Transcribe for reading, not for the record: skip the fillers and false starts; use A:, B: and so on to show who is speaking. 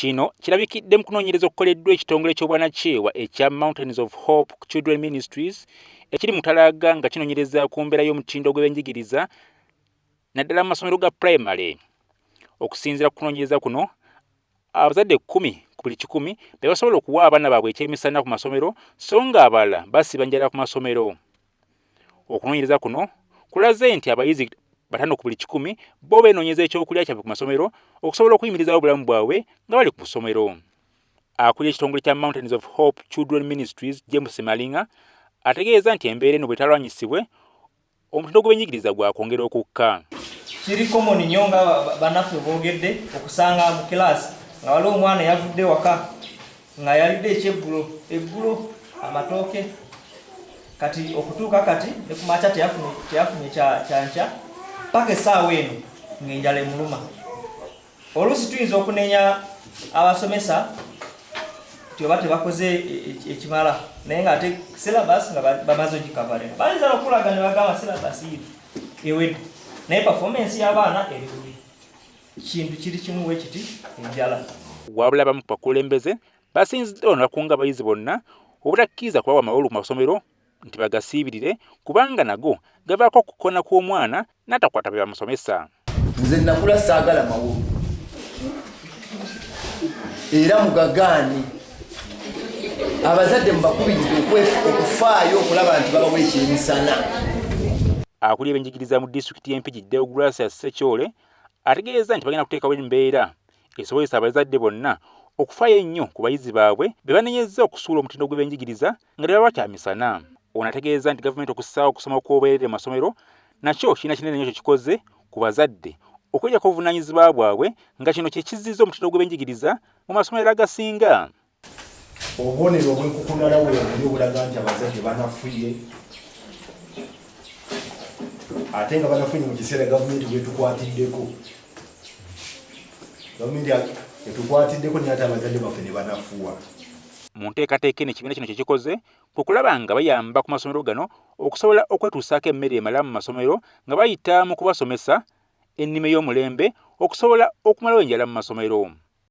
A: Kino kirabikidde mu kunoonyereza okukoleddwa ekitongole ky'obwanakyewa ekya Mountains of Hope Children Ministries ekiri mu talaaga nga kinoonyereza ku mbeera y'omutindo gw'ebyenjigiriza naddala mu masomero ga pulayimale. Okusinziira ku kunoonyereza kuno, abazadde 10 ku buli 100 be basobola okuwa abaana baabwe ekyemisana ku masomero so nga abalala basiiba njala ku masomero. Okunoonyereza kuno kulaze nti abayizi 5 ku buli 100 bo beenoonyeza ekyokulya kyabwe ku masomero okusobola okuyimirizaawo obulamu bwabwe nga bali ku ssomero. Akulira ekitongole kya Mountains of Hope Children Ministries James Malinga ategeeza nti embeera eno bw'etalwanyisibwe omutindo gw'ebyenjigiriza gwakwongera okukka.
B: Kiri common nnyo nga bannaffe boogedde okusanga mu kilaasi nga waliwo omwana yavudde waka nga yalidde ekyeggulo eggulo amatooke, kati okutuuka kati ne ku makya teyafunye kyankya paka essaawa eno ng'enjala emuluma. Oluusi tuyinza okunenya abasomesa nti oba tebakoze ekimala, naye nga ate syllabus nga bamaze ogikavaringa, bayinza nokulaga ne bagamba syllabus yino ewedde, naye performance y'abaana eri bubi. Kintu kiri kimu bwe kiti, enjala.
A: Wabula abamu ku bakulembeze basinzidde wano bakunga abayizi bonna obutakkiriza kubawa mawolu ku masomero nti bagasiibirire kubanga nago gavaako okukona kw'omwana n'atakwata bye bamusomesa.
C: Nze nakula saagala mawolu era mugagaani abazadde mubakubirize okufaayo okulaba nti babawa ekyemisana.
A: Akulira ebyenjigiriza mu disitulikiti y'e Mpigi Deogratias Ssekyole ategeezezza nti bagenda kuteekawo embeera esobozesa abazadde bonna okufaayo ennyo ku bayizi baabwe be banenyezza okusuula omutindo gw'ebyenjigiriza nga tebabawa kyamisana. Ono ategeezezza nti gavumenti okussaawo okusoma okw'obwereere mu masomero nakyo kirina kinene nnyo kye kikoze ku bazadde okweggyako obuvunaanyizibwa bwabwe nga kino kye kizzizza omutindo gw'ebyenjigiriza mu masomero agasinga.
D: Obubonero obw'enkukunala weebuli obulaga nti abazadde banafuye ate nga banafuye mu kiseera gavumenti bwetukwatiddeko. Gavumenti etukwatiddeko naye ate abazadde baffe ne banafuwa.
A: Mu nteekateeka eno ekibiina kino kye kikoze kwe kulaba nga bayamba ku masomero gano okusobola okwetuusaako emmere emala mu masomero nga bayita mu kubasomesa ennima ey'omulembe okusobola okumalawo enjala mu masomero.